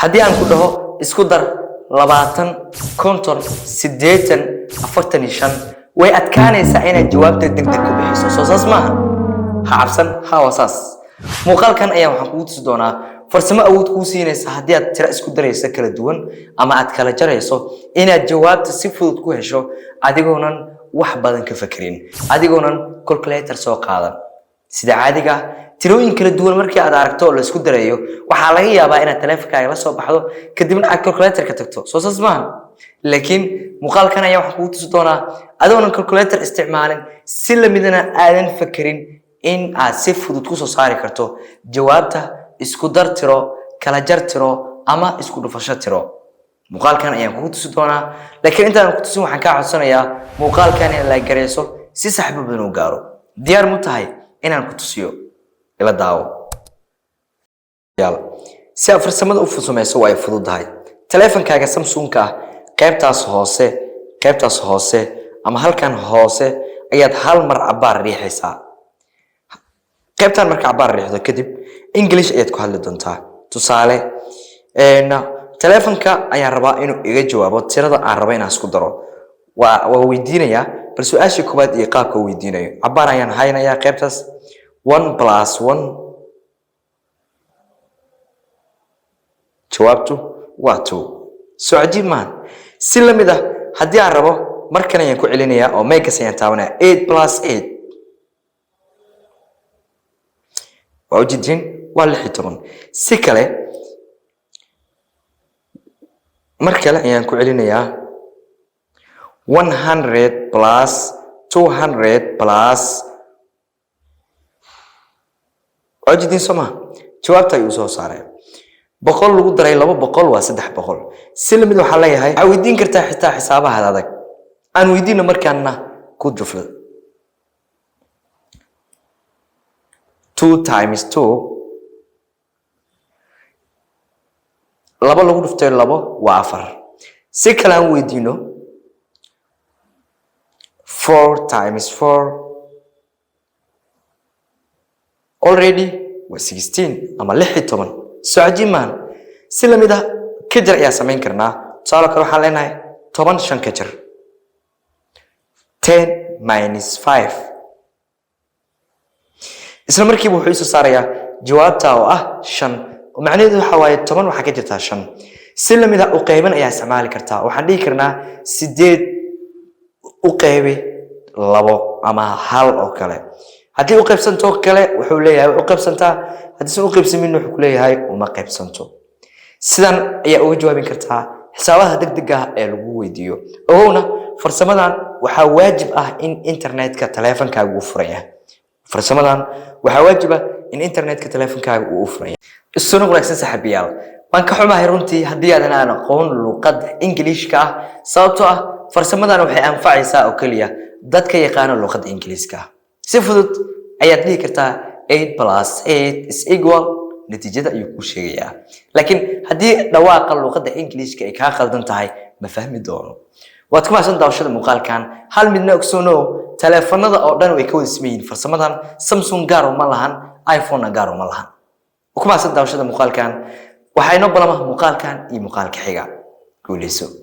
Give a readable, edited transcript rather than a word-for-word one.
Haddii aan ku dhaho isku dar 20, 50, 80, 45, way adkaanaysaa inaad jawaabta degdeg ku bixiso. Soo saas maaha? Ha cabsan, ha waa saas. Muuqaalkan ayaa waxaan kugu tusi doonaa farsamo awood kuu siinaysa haddii aad tiro isku darayso kala duwan ama aad kala jarayso inaad jawaabta si fudud ku hesho adigoonan wax badan ka fakerin, adigoonan calculator soo qaadan. Sida caadiga ah, tirooyin kala duwan markii aad aragto oo la isku darayo, waxaa laga yaabaa inaad taleefankaaga la soo baxdo, kadibna aad calculator-ka tagto. Soo saas maaha? Laakiin muuqaalkan ayaa waxaan kugu tusi doonaa adoonan calculator isticmaalin, si lamidana aadan fakerin, in aad si fudud kusoo saari karto jawaabta isku dar tiro, kala jar tiro ama isku dhufasho tiro. Muuqaalkan ayaan kugu tusi doonaa, laakiin intaan ku tusin waxaan kaa codsanayaa muuqaalkan inaad like gareyso si saxbo badan u gaaro. Diyaar mu tahay inaan ku tusiyo? Ila daawo. Si aad farsamada u samayso waa ay fududahay. Taleefankaaga Samsung-ka ah, qaybtaas hoose ama halkan hoose ayaad hal mar cabaar riixaysaa. Qaybtan marka cabaar riixdo kadib, English ayaad ku hadli doontaa. Tusaale, taleefanka ayaan rabaa inuu iga jawaabo tirada aan rabo inaan isku daro. Waa weydiinayaa bal su-aasha koowaad iyo qaabka u weydiinayo. Cabaar ayaan haynayaa qaybtaas. 1 plus 1, jawaabtu waa 2. Soo cajiib maahan? Si la mid ah, haddii aan rabo markan ayaan ku celinayaa oo megas ayaan taabanaya. 8 plus 8, waa ujeedin, waa 16. Si kale, mar kale ayaan ku celinayaa. 100 plus 200 plus, waa ujeedin, soo maha? Jawaabta ayuu soo saaray. 100 lagu daray 200 waa 300. Si lamid waxaa leeyahay, waxaa weydiin kartaa xitaa xisaabaha adag. Aan weydiino markaana ku jufla. 2 times 2, 2 lagu dhuftay 2 waa 4. Si kale aan weydiino. 4 times 4 already waa 16 ama 16. Soo cajiib maahan? Si lamid ah, ka jar ayaa samayn karnaa. Tusaale kale, waxaan leenahay 10 5 ka jar. 10 minus 5, isla markiiba wuxuu isoo saarayaa jawaabta oo ah 5. Macnaheedu waxa waaye 10 waxaa ka jirtaa 5. Si lamid ah, u qaybin ayaa isticmaali kartaa. Waxaan dhihi karnaa 8 u qaybi 2 ama 1 oo kale. Haddii u qaybsanto kale, wuxuu leeyahay way u qaybsantaa. Haddiisan u qaybsamin, wuxuu ku leeyahay uma qaybsanto. Sidan ayaa uga jawaabin kartaa xisaabaha degdega ah ee lagu weydiiyo. Ogowna, farsamadan waxaa waajib ah in internetka taleefankaaga uu furan yahay. Farsamadan waxaa waajib ah in internetka taleefankaaga uu u furan yahay. Isuna wanaagsan, saaxiibayaal. Waan ka xumahay runtii haddii aadan aan aqoon luqadda Ingiliishka ah, sababtoo ah farsamadan waxay anfacaysaa oo keliya dadka yaqaana luqadda Ingiliiska ah. Si fudud ayaad dhihi kartaa 8 plus 8 is equal, natiijada ayuu kuu sheegayaa. Laakiin haddii dhawaaqa luqadda Ingiliishka ay kaa qaldan tahay, ma fahmi doono. Waad ku mahadsan daawashada muuqaalkan. Hal midna ogsoonow, taleefanada oo dhan way ka wada siman yihiin farsamadan. Samsung gaar uma lahan, iPhone-na gaar uma lahan. Ku mahadsan daawashada muuqaalkan. Waxaa inoo balama muuqaalkan iyo muuqaalka xiga. Guuleyso.